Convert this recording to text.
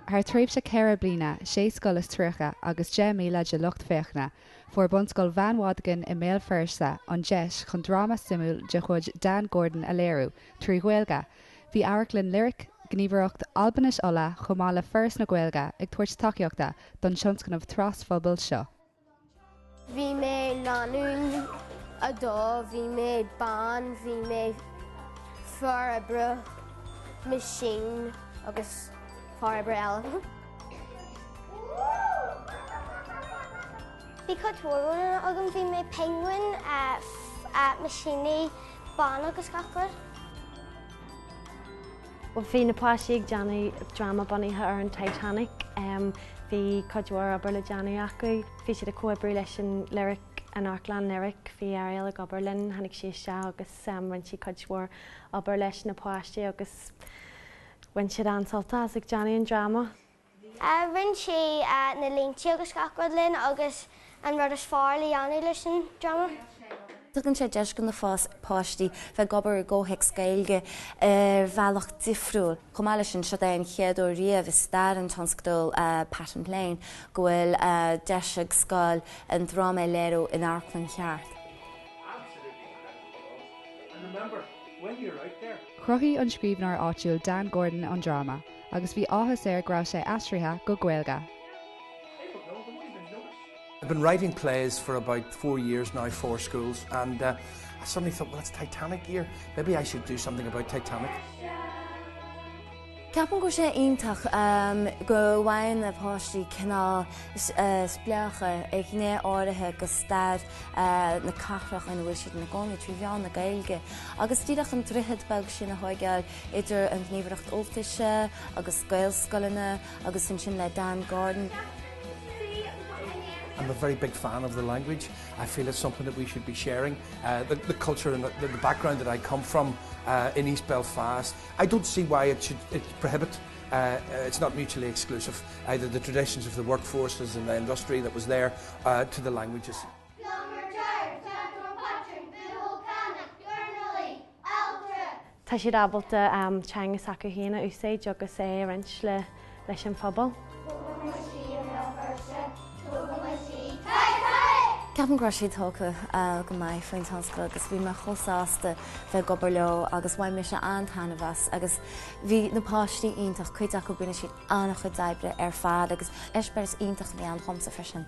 Thar tréimhse 4 bliana, 6 scoil is 30 agus 10,000 de lucht féachana, fuair Bunscoil Bheann Mhadigan i mBéal Feirste an deis chun dráma suimiúil de chuid Dan Gordon a léiriú trí Ghaeilge. Bhí Amharclann Lyric, Gníomhaireacht Albainis Uladh chomh maith le Foras na Gaeilge ag tabhairt tacaíochta don tionscnamh trasphobail seo. Bhí mé lánúin 2, bhí mé bean, bhí mé fear oibre, machine agus fear oibre eile. Bhí cuid mhór rólanna agam, bhí mé penguin, machine, bean agus gach rud. Bhí na páistí ag déanamh dráma bunaithe ar an Titanic. Bhí cuid mhór obair le déanamh acu. Bhí siad ag comhoibriú leis an Lyric, an Amharclann Lyric. Bhí Ariel ag obair linn. Tháinig sí isteach agus rinne sí cuid mhór obair leis na páistí agus bhain siad an-sult as ag déanamh an dráma. Roinn sí na línte agus gach rud linn agus an rud is fearr le dhéanamh leis an dráma. Tugann sé deis do na páistí bheith ag obair i gcomhthéacs Gaeilge ar bhealach difriúil. Chomh maith leis sin, seo é an chéad uair riamh i stair an tionscadail Pat and Plane go bhfuil deis ag scoil an dráma a léiriú in amharclann cheart. Chruthaigh an scríbhneoir áitiúil Dan Gordon an dráma agus bhí áthas air go raibh sé aistrithe go Gaeilge. I've been writing plays for about 4 years now for schools and uh, I suddenly thought, well, it's Titanic year. Maybe I should do something about Titanic. Ceapaim go bhfuil sé iontach go bhfaigheann na páistí cineál spléachadh ar ghné áirithe de stair na cathrach ina bhfuil siad ina gcónaí trí mheán na Gaeilge agus díreach an droichead beag sin a thóigeáil idir an Ghníomhaireacht Ultaise agus Gaelscoileanna agus ansin le Dan Gordon. I'm a very big fan of the language. I feel it's something that we should be sharing. Uh, the, the culture and the, the background that I come from uh, in East Belfast, I don't see why it should it prohibit uh, uh, it's not mutually exclusive, either the traditions of the workforces and the industry that was there uh, to the languages. Tá siad ábalta teanga s'acu féin a úsáid agus é a roinnt leis an phobal. Ceapaim go raibh siad tógtha go maith faoin tionscadal agus bhí mé chomh sásta bheith ag obair leo agus bhain mise an-taitneamh as agus bhí na páistí iontach, cuid acu rinne siad an-chuid oibre ar fad agus eispéireas iontach a bhí ann dhomsa freisin.